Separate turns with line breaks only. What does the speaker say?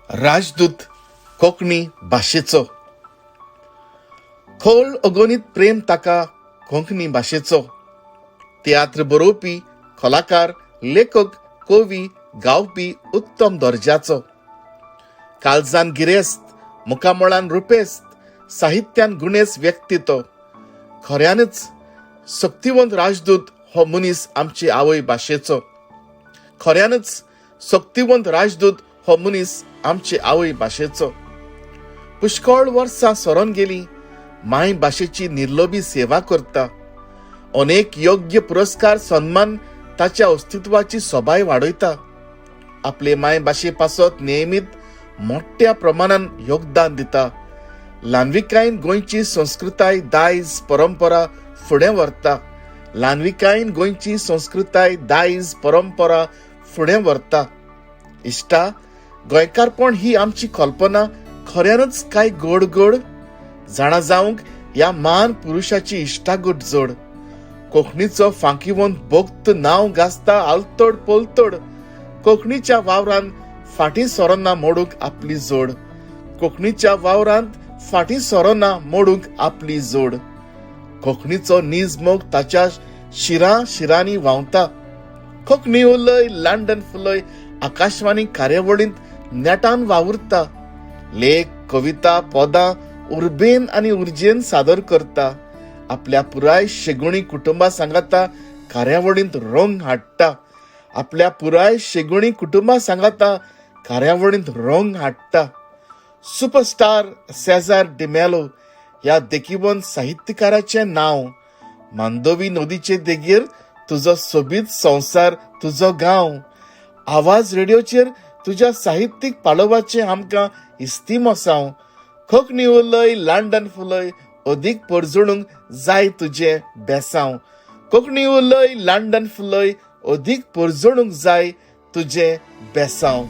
राजदूत कोंकणी भाशेचो. खोल अगणीत प्रेम ताका कोंकणी भाशेचो. तियात्र बरोवपी, कलाकार, लेखक, कवी, गावपी उत्तम दर्जाचो. काळजान गिरेस्त, मुखामळान रुपेस्त, साहित्यान गुणेस्त व्यक्ती तो. खऱ्यानच शक्तिवंत राजदूत हो मनीस आमचे आवय भाशेचो. खऱ्यानच शक्तिवंत राजदूत हो मनीस आमचे आवय भाशेचो. पुष्कळ वर्सां सरोन गेली, माय भाशेची निर्लोभी सेवा करता. अनेक योग्य पुरस्कार, सन्मान ताच्या अस्तित्वाची सोबाय वाडयता. आपले माय भाशे पासत नियमीत मोठ्या प्रमाणान योगदान दिता. ल्हानविकायेन गोंयची संस्कृताय, दायज, परंपरा फुडें व्हरता. ल्हानविकायेन गोंयची संस्कृताय, दायज, परंपरा फुडें व्हरता. इश्टा, गोंयकारपण ही आमची कल्पना खऱ्यानच काय गोड गोड? जाणा जावंक ह्या महान पुरुशाची इश्टागत जोड. कोंकणीचो फांकीवंत भक्त, नांव गाजता आलतड पलतड. कोंकणीच्या वावरांत फाटीं सरना, मोडूंक आपली जोड. कोंकणीच्या वावरांत फाटीं सरना, मोडूंक आपली जोड. कोंकणीचो नीज मोग ताच्या शिरां शिरांनी व्हांवता. कोंकणी उलय लंडन फुलय आकाशवाणी कार्यावळींत नेटान वावुरता. लेख, कविता, पदां उर्बेन आनी उर्जेन सादर करता. आपल्या पुराय शेगुणी कुटुंबा सांगाता कार्यावळींत रंग हाडटा. आपल्या पुराय शेगुणी कुटुंबा सांगाता कार्यावळींत रंग हाडटा. सुपरस्टार सेजार डिमेलो ह्या देखीवंत साहित्यकाराचें नांव. मांडवी नदीचे देगेर तुजो सोबीत संवसार, तुजो गांव. आवाज रेडियोचेर तुज्या साहित्यीक पालवाचें आमकां इस्तीम आसाव. कोंकणी उलय लंडन फुलय अदीक परजणूंक जाय तुजें बेसांव. कोंकणी उलय लंडन फुलय अदीक परजणूंक जाय तुजें बेसांव.